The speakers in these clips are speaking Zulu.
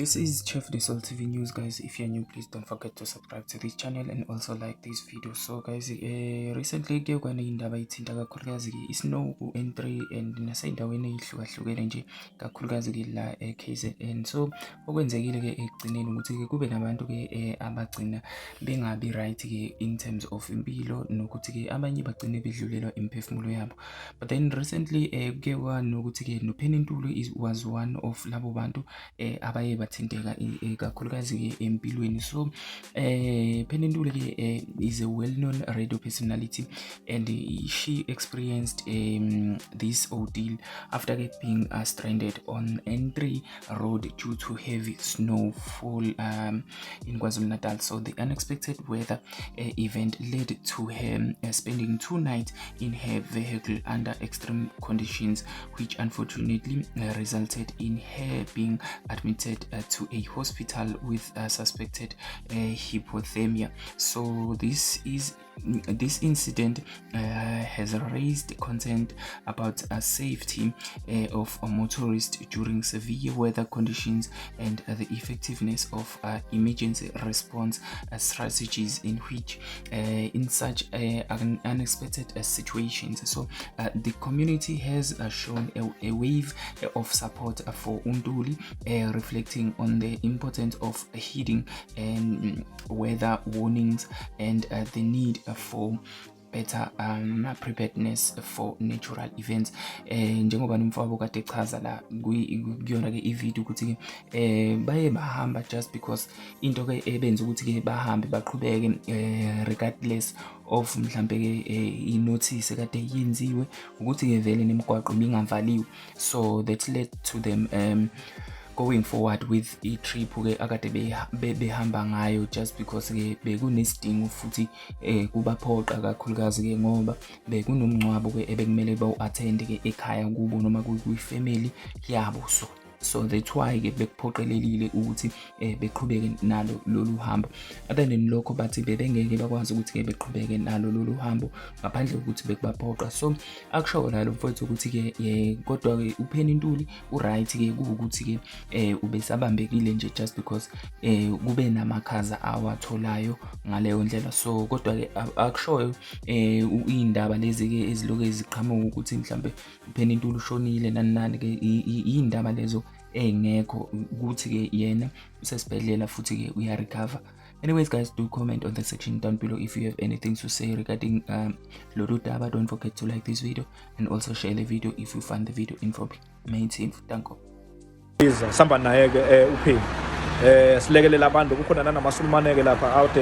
This is Chef Diesel TV News, guys. If you're new, please don't forget to subscribe to this channel and also like this video. So guys, recently kuye kwaneyindaba ethinta kakhulukazi ke i-snow ku-N3 and nasey'ndaweni ey'hlukahlukene nje, kakhulukazi ke la e-KZN. So okwenzekile ke ekugcineni ukuthi ke kube nabantu ke abagcina bengabi right ke in terms of impilo, nokuthi ke abanye bagcine bedlulelwa imiphefumulo yabo. But then recently kuye kwanokuthi ke noPenny Ntuli was one of labo bantu abaye bathinteka kakhulukazi ke empilweni. So Penny Ntuli ke is a well-known radio personality and she experienced this ordeal after being stranded on N3 road due to heavy snowfall in KwaZulu-Natal. So the unexpected weather event led to her spending 2 nights in her vehicle under extreme conditions, which unfortunately resulted in her being admitted to a hospital with suspected hypothermia. So this incident has raised concern about safety of a motorist during severe weather conditions and the effectiveness of emergency response strategies in such unexpected situations. So the community has shown a wave of support for uNtuli, reflecting on the importance of heeding and weather warnings and the need for better preparedness for natural events. Njengoba nomfowabo kade echaza la kuyona ke i-video ukuthi ke baye bahamba just because into ke ebenza ukuthi ke bahambe baqhubeke regardless of mhlambe ke i-notice kade yenziwe, ukuthi ke vele nemigwaqo ibingavaliwe. So that led to them going forward with i-trip ke akade behamba ngayo, just because ke bekunesidingo futhi kubaphoqa kakhulukazi ke, ngoba bekunomngcwabo ke ebekumele bawu-attend ke ekhaya kubo noma kwi-family yabo. So that's why ke bekuphoqelelile ukuthi beqhubeke nalo lolu hambo. Other than lokho, bathi bebengeke bakwazi ukuthi ke beqhubeke nalo lolu hambo ngaphandle kokuthi bekubaphoqa. So akusho la lo mfowethu ukuthi ke kodwa ke uPenny Ntuli u-right ke, kuwukuthi ke ubesabambekile nje just because kube namakhaza awatholayo ngaleyo ndlela. So kodwa ke akushoyo iy'ndaba lezi ke eziloku eziqhamuka ukuthi mhlambe uPenny Ntuli ushonile, nani nani ke, iy'ndaba lezo ey'ngekho, ukuthi ke yena usesibhedlela futhi ke uya-recover. Anyways guys, do comment on the section down below if you have anything to say regarding lolu daba. Don't forget to like this video and also share the video if you find the video informative. Danko. Iza sihamba naye ke uPhenny, silekelela abantu. Kukhona nanamasulumane ke lapha out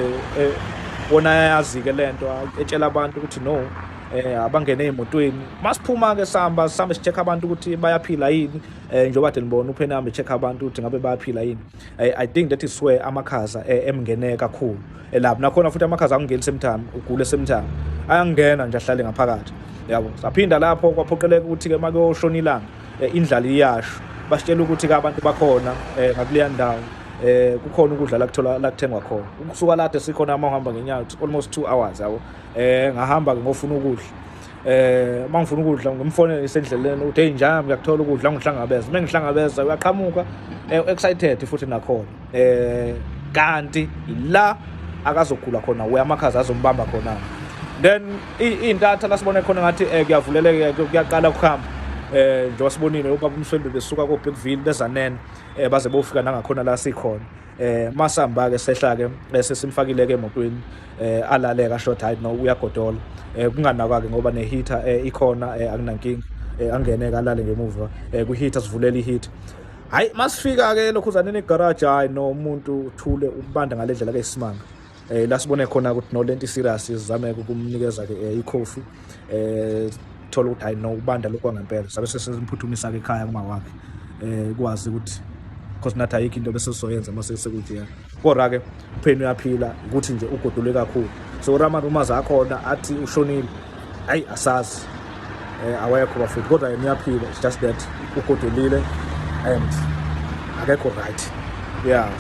wona ayazi ke lento, etshela abantu ukuthi no, abangene ey'motweni. Masiphuma ke sihamba, sihambe si-check abantu ukuthi bayaphila yini, njengoba kade nibona uPhenny hambe check abantu ukuthi ngabe bayaphila yini. I think that is where amakhaza emngene kakhulu lapho nakhona futhi. Amakhaza akungeni same time, ugule same time, ayangena nje ahlale ngaphakathi, yabo. Saphinda lapho kwaphoqeleka ukuthi ke makuyoshona ilanga, indlala iyasho, basitshela ukuthi ke abantu bakhona ngakuleya ndawo kukhona ukudla la kuthola la kuthengwa khona. Ukusuka lade sikhona, uma uhamba ngenyawo, it's almost 2 hours, yabo. Ngahamba ke ngofuna ukudla. Uma ngifuna ukudla, ngimfonele isendleleni ukuthi, "Hey, njami ngiyakuthola ukudla, ngihlangabeza." Uma ngihlangabeza, uyaqhamuka excited futhi nakhona, kanti la akazogula khona, we amakhaza azombamba khona. Then iy'ntatha la sibone khona ngathi kuyavuleleka, kuyaqala ukuhamba, njengoba sibonile ubaba uMswembe besuka ko-Bergville bezanene, baze bofika nangakhona la sikhona. Masihamba ke sehla ke, sesimfakile ke emotweni, alaleka short, hayi no, uyagodola. Kunganakwa ke ngoba ne-heater ikhona, akunankinga, angene alale ngemuva kwi-heater, sivulela i-heater. Hayi, masifika ke lokhuzaneni egarage, hayi no, umuntu uthule ubanda ngale ndlela ke isimanga. La sibone khona ukuthi no, lento serious, sizame ukumnikeza ke i-coffee, thola ukuthi hayi no, ubanda lokho ngempela. Sabe sesimphuthumisa ke ekhaya kuma wakhe, kwazi ukuthi because nathi ayikho into bese sizoyenza mase sekuthi ya. Kodwa ke uPhenny uyaphila, ukuthi nje ugodolwe kakhulu. So rama-rumours akhona athi ushonile, hayi asazi, awekho bafethu, kodwa yena uyaphila. It's just that ugodolile and akekho right, yeah.